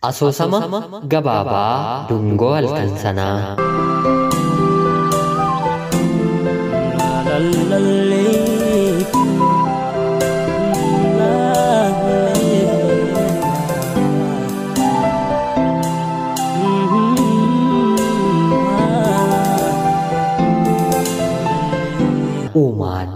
Asoosama gabaabaa Dungoo Halkan Sanaa. Uumaan,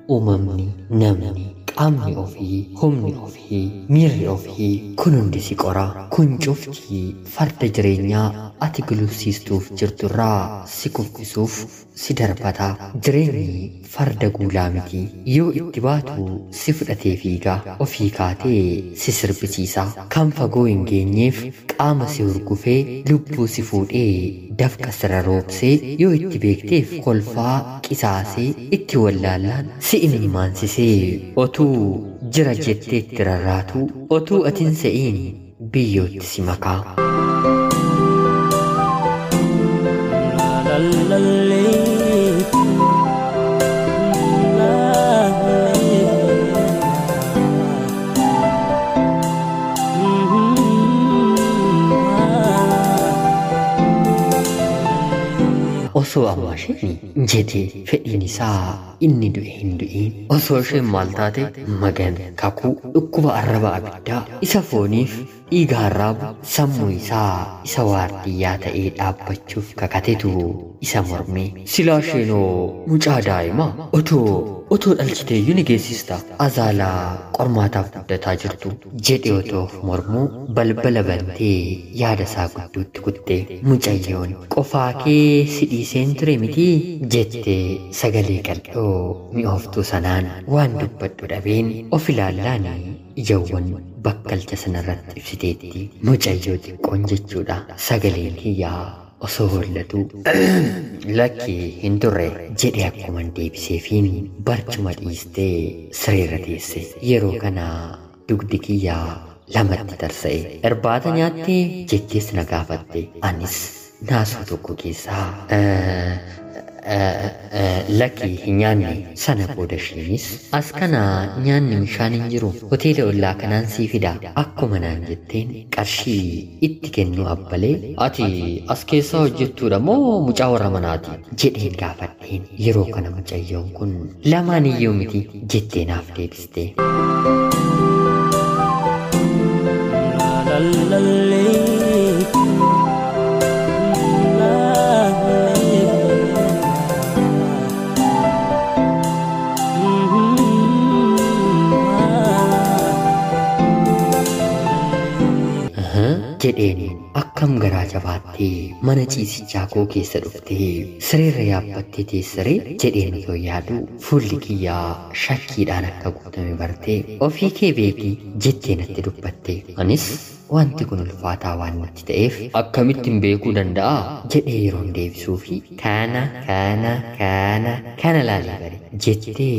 uumamni, namni, qaamni ofii, humni ofii, miirri ofii kun hundi si qora. Kun cufti farda jireenyaa ati gulufsiistuuf jirturraa si kuffisuuf si darbata. Jireenyi farda guulaa miti. Yoo itti baatu si fudhatee fiiga. Ofii kaatee si sirbisiisa. Kan fagoo hin geenyeef qaama si hurgufee lubbuu si fuudhee dafqa sirra roobsee yoo itti beekteef kolfaa qisaasee itti wallaallaan si imimaansisee otuu jira jettee itti rarraatu otuu atin se'iin biyyootti si makaa. Osoo amma isheen jedhee fedhiin isaa inni du'e hin du'in. Osoo isheen maal taate magan kakuu dhukkuba arraba abiddaa isa fooniif dhiiga arraabu sammuu isaa isa waardiyyaa ta'ee dhaabbachuuf kakatetu isa morme. Silaa isheenoo mucaa daa'imaa otoo dhalchiteeyyuu ni geessista. Azaalaa qormaataaf guddataa jirtu jedhe otoo of mormuu balbala bantee yaada isaa gidduutti kutte. Mucayyoon qofaa kee si dhiiseen ture mitii jettee sagalee qal'oo mi'ooftuu sanaan waan dubbadhu dhabeen of ilaallaan ijawwan bakkalcha sanarratti ibsiteetti. Mucayyoo xiqqoon jechuudha. Sagaleen kiyyaa osoo hollatu lakki hin turre jedhe akkuman deebiseefiin barcuma dhiistee sireerra teesse. Yeroo kana dugdi kiyyaa lamatti tarsa'e. Irbaata nyaattee jettees na gaafatte. Anis naasuu tokko keessaa lakki hin nyaanne. Sana booda isheenis as kana nyaanni bishaan hin jiru, hoteela ollaa kanaan sii fida akkuma naan jetteen qarshii itti kennuu abbalee ati as keessaa hojjettuudha moo mucaa warra manaati jedheen gaafadheen. Yeroo kana mucayyoon kun lamaan iyyuu miti jettee naaf deebiste. Jedheen akkam garaa jabaattee mana ciisichaa koo keessa dhuftee sireerra yaabbattee teessaree jedheen otoo yaadu fuulli kiyyaa shakkiidhaan akka guutame bartee ofii kee beeki jettee natti dubbatte. Anis wanti kun ulfaataa waan natti ta'eef akkamittiin beekuu danda'a jedhee yeroon deebisuu fi kana kana kana kana laalii bare jettee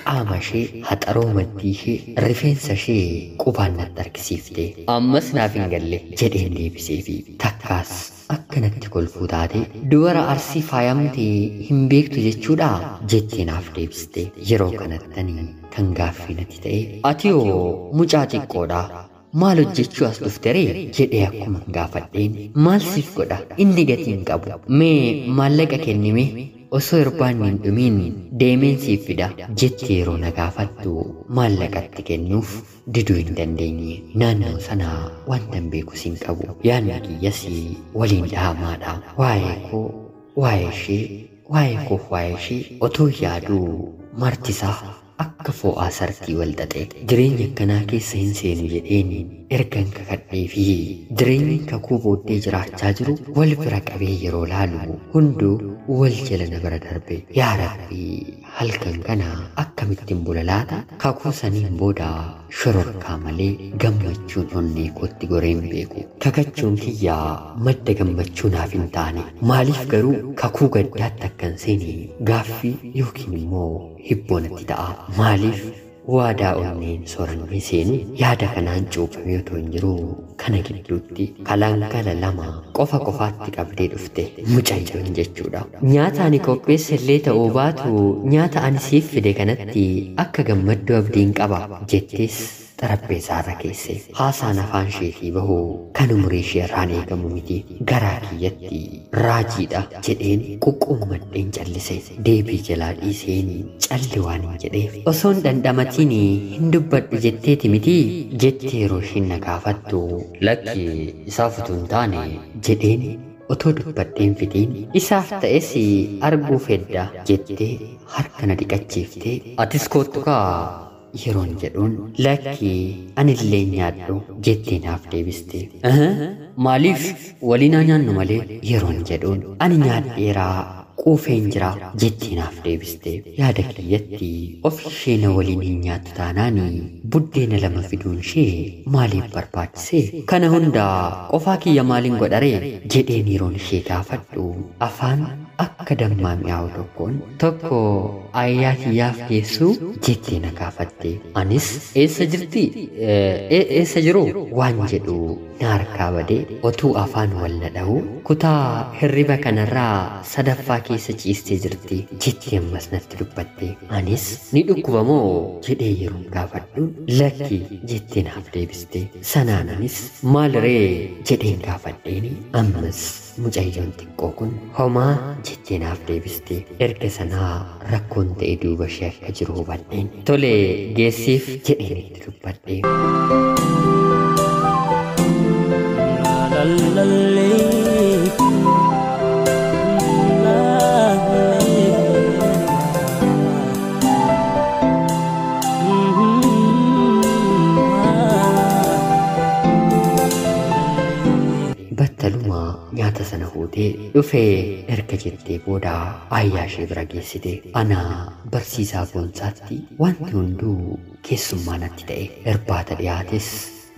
qaama ishee haxaroo maddii ishee rifeensa ishee qubaan natti argisiifte. Ammas naaf hin galle jedheen deebisee fi takkaas akka natti kolfuu taate dubara arsii faayamtee hin beektu jechuudha jettee naaf deebiste. Yeroo kanattani kan gaaffii natti ta'e ati hoo mucaa xiqqoodha maal hojjechuu as dhufte ree jedhee akkuma gaafadheen maal siif godha inni gatii hin qabu mee maallaqa kennime osoo irbaanni hin dhumiin deemeen siif fida jettee yeroo na gaafattu maallaqatti kennuuf diduu hin dandeenye. Naannoo sana wanta hin beekus hin qabu. Yaadni kiyyas waliin dhahamaadha. Waa'ee koo, waa'ee ishee, waa'ee koof waa'ee ishee otoo yaaduu martisaa akka fo'aa sartii wal xaxe. Jireenya akkanaa keessa hin seenu jedheen ergan kakadhee fi jireenyi kakuu booddee jiraachaa jiru wal bira qabee yeroo laalu hunduu wal jala na bira darbe. Yaa Rabbi halkan kana akkamittiin bula laata? Kakuu saniin booda shororkaa malee gammachuun onnee kootti goree hin beeku. Kakachuun kiyyaa madda gammachuu naaf hin taane. Maaliif garuu kakuu gaddaatti akkan seene gaaffii yookiin immoo hibboo natti ta'a. Maaliif waadaa onneen soorannee seenu yaada kanaan cuuphamee otoo hin jiru kana gidduutti kalaankala lama qofa qofaatti qabdee dhufte mucayyoon jechuudha. Nyaata ani qopheesse illee ta'uu baatu nyaata ani siif fide kanatti akka gammaddu abdiin qaba jettees xarapheezaa irra keesse. Haasaan afaan isheetii bahu kan umurii ishee irraan eegamu miti. Garaa kiyyatti raajiidha jedheen quqqummadheen callise. Deebii jalaa dhiiseen calli waan hin jedheef osoon dhandhamatiin hin dubbadhu jetteeti miti jettee yeroo ishiin na gaafattu lakki isaaf utuu hin taane jedheen otoo dubbadheen fixiin isaaf ta'es arguu fedda jettee harka na dhiqachiiftee atis koottu kaa yeroon jedhuun lakki anillee nyaadhu jettee naaf deebiste. Maaliif waliin haa nyaannu malee yeroon jedhuun ani nyaadheeraa quufeen jira jettee naaf deebiste. Yaada kiyyatti of ishee na waliin hin nyaattu taanaan buddeena lama fiduun ishee maaliif barbaachise? Kana hundaa qofaa kiyya maaliin godharee jedheen yeroon ishee gaafadhu afaan akka dammaa mi'aawu tokkoon tokko ayyaa kiyyaaf geessuu jettee na gaafatte. Anis eessa jirti eessa jiru waan jedhu na harkaa badee otuu afaan wal na dha'u kutaa hirriba kanarraa sadaffaa keessa ciistee jirti jettee ammas natti dubbatte. Anis ni dhukkuba moo jedhee yeroon gaafadhu lakki jettee naaf deebiste. Sanaan anis maal ree jedheen gaafadheeni ammas mucayyoon xiqqoo kun homaa jettee naaf deebiste. Erga sanaa rakkoon ta'e duuba ishee akka jiru hubadheen tole geessiif jedheen itti dubbadhe. Battaluma nyaata sana fuutee dhufee erga jettee booda ayyaa ishee bira geessite. Ana barsiisaa Boonsaatti wanti hunduu keessummaa natti ta'e. Irbaata dhiyaates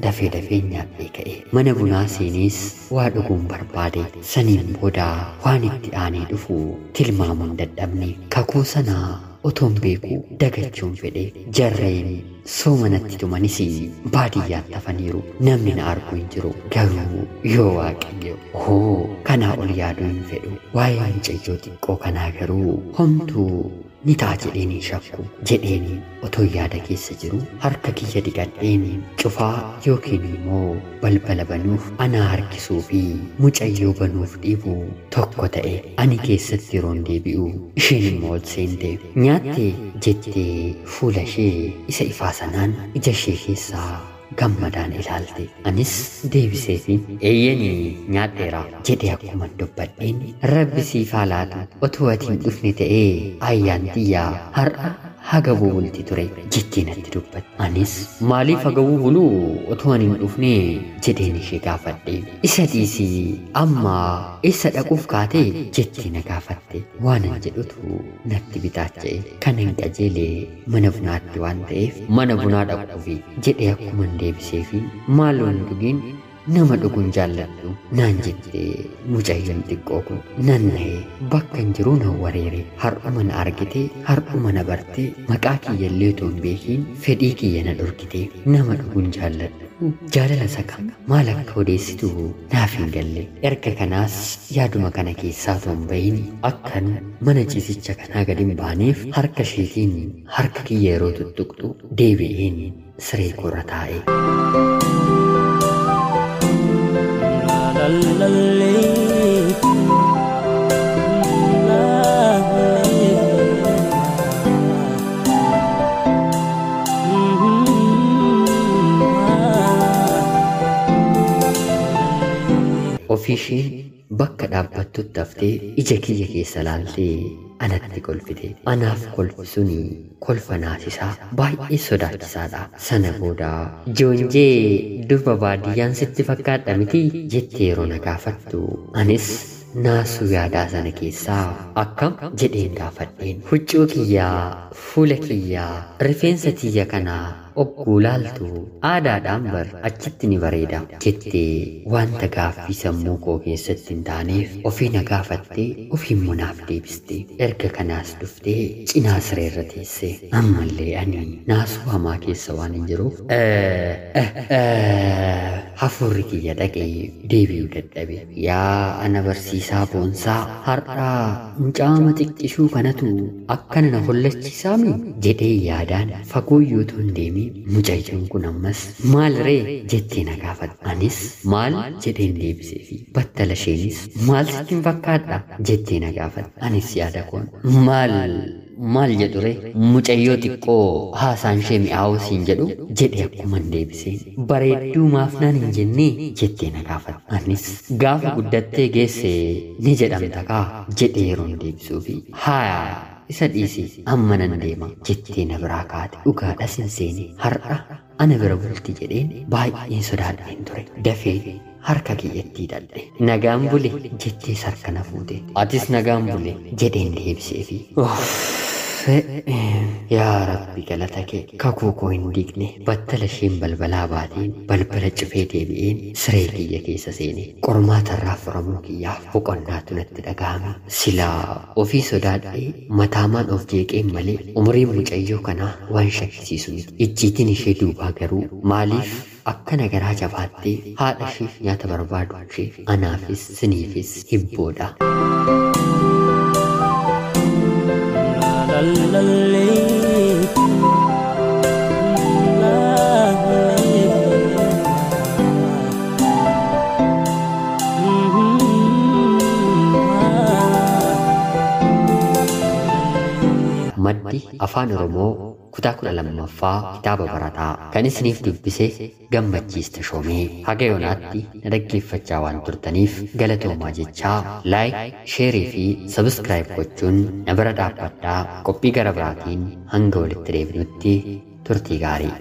dafee dafee nyaadhee ka'e. Mana bunaa seenees waa dhuguun barbaade. Saniin booda waan itti aanee dhufu tilmaamuun dadhabne. Kakuu sana otoon beeku dagachuun fedhe. Jarreen sooma natti tumanis baadiyyaatti hafaniiru. Namni na argu hin jiru. Garuu yoo Waaqayyo hoo kanaa ol yaaduu hin fedhu. Waa'ee mucayyoo xiqqoo kanaa garuu homtuu ni ta'a jedheen hin shakku jedheen otoo yaada keessa jiru harka kiyya dhiqadheen cufaa yookiin immoo balbala banuuf anaa harkisuu fi mucayyoo banuuf dhiibu tokko ta'e. Ani keessatti yeroon deebi'u isheen immoo ol seente. Nyaatte jettee fuula ishee isa ifaa sanaan ija ishee keessaa gammadaan ilaalte. Anis deebiseefi eeyyeen nyaadheera jedhee akkuma dubbadheen rabbi siif haa laatu otoo ati hin dhufne ta'ee ayyaan xiyyaa har'a hagabuu bulti ture jettee natti dubbatte. Anis maaliif hagabuu buluu otoo ani hin dhufne jedheen ishee gaafadhe. Isa dhiisii amma eessa dhaquuf kaate jettee na gaafatte. Waanan jedhutu natti bitaacha'e. Kan hin qajeele mana bunaatti waan ta'eef mana bunaa dhaquufi jedhee akkuma deebiseefi maaloon dhugiin nama dhuguun jaalladhu naan jette mucayyoon xiqqoo kun. Nan na'e bakka hin jiru nan wareere. Har'uma na argite har'uma na barte maqaa kiyyallee otoo hin beekiin fedhii kiyya na dhorkite. Nama dhuguun jaalladhu jaalala saka maal akka odeessitu naaf hin galle. Erga kanaas yaaduma kana keessaa otoo hin bahin akkan mana ciisicha kanaa gadi hin baaneef harka isheetiin harka kiyya yeroo tuttuqxu deebi'een siree koorra taa'e. Ofii isheen bakka dhaabbattutti haftee ija kiyya keessa laaltee anatti kolfite. Anaaf kolfi suni kolfa naasisaa baay'ee sodaachisaadha. Sana booda joonjee durba baadiyyaan sitti fakkaadha miti jettee yeroo na gaafattu anis naasuu yaadaa sana keessaa akkam jedheen gaafadheen. Huccuu kiyyaa, fuula kiyyaa, rifeensa tiyya kanaa ogguu laaltu aadaadhaan bar achitti ni bareeda jettee wanta gaaffii sammuu koo keessatti hin taaneef ofii na gaafattee ofii immoo naaf deebiste. Erga kanaas dhuftee cinaa sireerra teesse. Ammallee ani naasuu hamaa keessa waan hin jiruuf hafuurri kiyya dhaqee deebi'uu dadhabe. Yaa ana barsiisaa Boonsaa har'aa mucaama xiqqishuu kanatu akkana na hollachiisaami jedhee yaadaan fagoo yoo hin deemin jedheeni mucayyoon kun ammas maal ree jettee na gaafatte. Anis maal jedheen deebiseefi battala isheenis maal sitti hin fakkaadha jettee na gaafatte. Anis yaada koon maal maal jedhu ree mucayyoo xiqqoo haasaan ishee mi'aawuu siin jedhu jedhe akkuman deebiseen bareedduu maaf naan hin jennee jettee na gaafatte. Anis gaafa guddattee geesse ni jedhamta kaa jedhe yeroon deebisuufi haa isa dhiisi amma nan deema jettee na biraa kaate. Dhugaadhas hin seene har'a ana bira bulti jedheen baay'ee sodaadheen ture. Dafee harka kiyyatti hidhadhe. Nagaan bule jettee harka na fuute. Atis nagaan bule jedheen deebiseefi. Yaa Rabbi galata kee kakuu koo hin diigne. Battala isheen balbalaa baateen balbala cufee deebi'een siree kiyya keessa seene. Qormaata irraa furamuu kiyyaaf boqonnaatu natti dhaga'ame. Silaa ofii sodaadhee mataamaan of jeeqeen malee umuriin mucayyoo kanaa waan shakkisiisu miti. Icciitiin ishee duubaa garuu maaliif akkana garaa jabaattee haadha isheef nyaata barbaadu ishee anaafis siniifis hibboodha. Maddi Afaan Oromoo kutaa 12ffaa kitaaba barataa kan isiniif dubbise Gammachiis Tashoomee. Haga yoonaatti na dhaggeeffachaa waan turtaniif galatoomaa jechaa like, sheerii fi subscribe gochuun na bira dhaabbadhaa. Qophii gara biraatiin hanga walitti deebinutti turtii gaarii.